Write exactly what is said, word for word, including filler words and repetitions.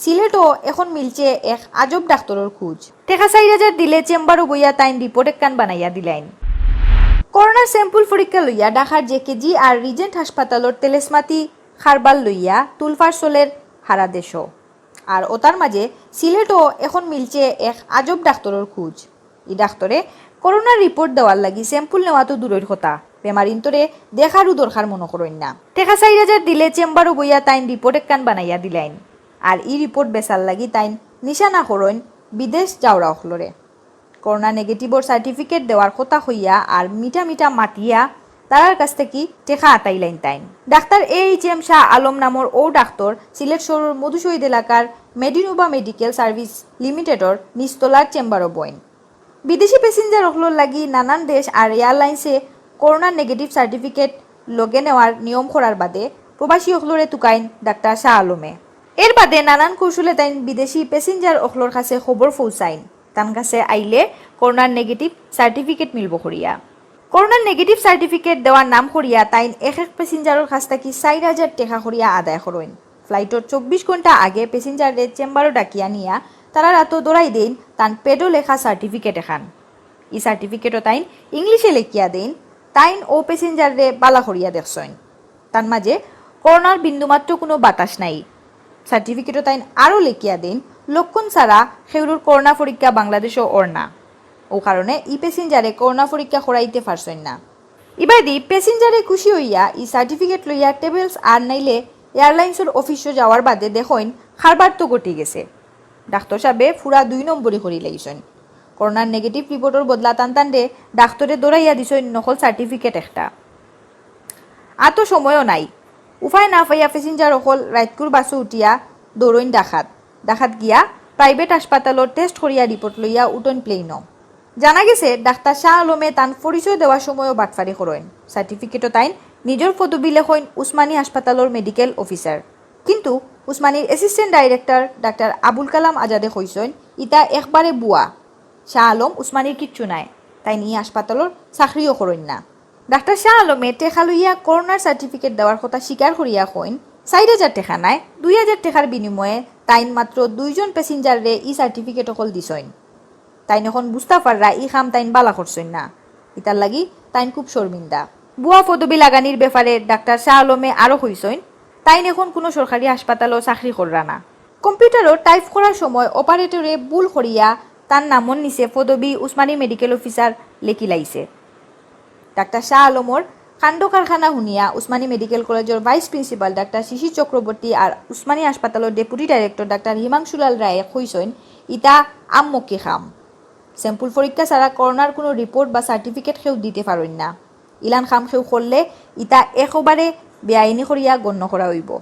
সিলেটও এখন মিলছে এক আজব ডাক্তরর খোঁজ। টেকা চাইর হাজার দিলে চেম্বারো বইয়া তাইন রিপোর্ট একখান বানাইয়া দিলাইন। করোনার স্যাম্পল পরীক্ষা লইয়া ঢাকার জেকেজি আর রিজেন্ট হাসপাতালর তেলেসমাতি খারবার লইয়া তুলফার চলের হারা দেশো। আর ওতার মাঝে সিলেটও এখন মিলছে এক আজব ডাক্তরর খোঁজ। ই ডাক্তরে করোনার রিপোর্ট দেওয়ার লাগি স্যাম্পল নেওয়া তো দূরর কথা, বেমারিন্তরে দেখারও দরকার মনো করইন না। টেকা চাইর হাজার দিলে চেম্বারো বইয়া তাইন রিপোর্ট একখান বানাইয়া দিলাইন। আর ই রিপোর্ট বেচার লাগি তাইন নিশানা করইন বিদেশ যাওরা অকলরে। করোনা নেগেটিভর সার্টিফিকেট দেওয়ার কথা কইয়া আর মিঠা মিঠা মাতিয়া তারার কাছ থাকি টেকা আতাইলাইন তাইন। Doctor A H M Shah Alam নামর ও ডাক্তর সিলেট শহরর মধুশহীদ এলাকার মেডিনোভা মেডিকেল সার্ভিস লিমিটেডর নিচতলার চেম্বারো বইন। বিদেশি প্যাসেঞ্জার অকলর লাগি নানান দেশ আর এয়ারলাইন্সে করোনার নেগেটিভ সার্টিফিকেট লগে নেওয়ার নিয়ম করার বাদে প্রবাসী অকলরে তুকাইন ডাক্তার শাহ আলমে। এর বাদে নানান কৌশলে তাইন বিদেশি প্যাসেঞ্জার অকলর কাছে খবর পৌঁছাইন, তান কাছে আইলে করোনার নেগেটিভ সার্টিফিকেট মিলবো করিয়া। করোনার নেগেটিভ সার্টিফিকেট দেওয়ার নাম করিয়া তাইন এক এক প্যাসেঞ্জারর কাছ থাকি চাইর হাজার টেকা করিয়া আদায় করইন। ফ্লাইটর চব্বিশ ঘন্টা আগে প্যাসেঞ্জাররে চেম্বারো ডাকিয়া নিয়া তারার আতো ধরাই দেইন তান প্যাডো লেখা সার্টিফিকেট এখান। ই সার্টিফিকেটও তাইন ইংলিশে লেখিয়া দেইন, তাইন ও প্যাসেঞ্জাররে বালা করিয়া দেখছইন। তার মাঝে করোনার বিন্দুমাত্র কোনো বাতাস নাই। সার্টিফিকেটও তাইন আরও লেখিয়া দেইন, লক্ষণ ছাড়া কেউরর করোনা পরীক্ষা বাংলাদেশও অর না। ও কারণে ই প্যাসেঞ্জারে করোনা পরীক্ষা করাইতে পারছইন না। ইবাদি প্যাসেঞ্জারে খুশি হইয়া ই সার্টিফিকেট লইয়া ট্রাভেলস আর নাইলে এয়ারলাইন্সর অফিসো যাওয়ার বাদে দেখইন কারবার তো ঘটি গেছে। ডাক্তার সাহেবে পুরা দুই নম্বরি করি লাইছইন। করোনার নেগেটিভ রিপোর্টর বদলা তান তানরে ডাক্তারে দৌড়াইয়া দিছইন নকল সার্টিফিকেট একটা। আতো সময়ও নাই। উপায় না পাইয়া প্যাসেঞ্জার অকল রাইতকুর বাসো উঠিয়া দৌড়ইন ঢাকাত। ঢাকাত গিয়া প্রাইভেট হাসপাতালো টেস্ট করিয়া রিপোর্ট লইয়া উঠইন প্লেইনো। জানা গেছে, ডাক্তার শাহ আলমে তান পরিচয় দেওয়ার সময়ও বাটফারি করইন। সার্টিফিকেটও তাইন নিজর পদবি লেখইন উসমানী হাসপাতালর মেডিকেল অফিসার। কিন্তু উসমানীর অ্যাসিস্ট্যান্ট ডাইরেক্টর ডাক্তার আবুল কালাম আজাদে কইছইন, ইতা একবারে ভুয়া। শাহ আলম উসমানীর কিচ্ছু নাই, তাইন ই হাসপাতালর চাকরিও করইন না। ডাক্তার শাহ আলমে টেকা লইয়া করোনার সার্টিফিকেট দেওয়ার কথা স্বীকার করিয়া কইন, চাইর হাজার টেকা নায়, দুই হাজার টেকার বিনিময়ে তাইন মাত্র দুইজন প্যাসেঞ্জাররে ই সার্টিফিকেট অকল দিছইন। তাইন এখন বুঝতা পাররা ই কাম তাইন বালা করছইন না, ইতার লাগি তাইন খুব শর্মিন্দা। ভুয়া পদবি লাগানির ব্যাপারে ডাক্তার শাহ আলমে আরও কইছইন, তাইন এখন কোনো সরকারি হাসপাতালো চাকরি কররা না। কম্পিউটারো টাইপ করার সময় অপারেটরে ভুল করিয়া তান নামর নিচে পদবি উসমানী মেডিকেল অফিসার লেখিলাইছে। ডাক্তার শাহ আলমর কাণ্ড কারখানা হুনিয়া উসমানী মেডিকেল কলেজর ভাইস প্রিন্সিপাল ডাক্তার শিশির চক্রবর্তী আর উসমানী হাসপাতালর ডেপুটি ডাইরেক্টর ডাক্তার হিমাংশুলাল রায়ে কইছইন, ইতা আম্মকি কাম। স্যাম্পল পরীক্ষা ছাড়া করোনার কোনো রিপোর্ট বা সার্টিফিকেট কেউ দিতে পারইন না। ইলান কাম কেউ করলে ইতা একেবারে বেআইনি করিয়া গণ্য করা অইবো।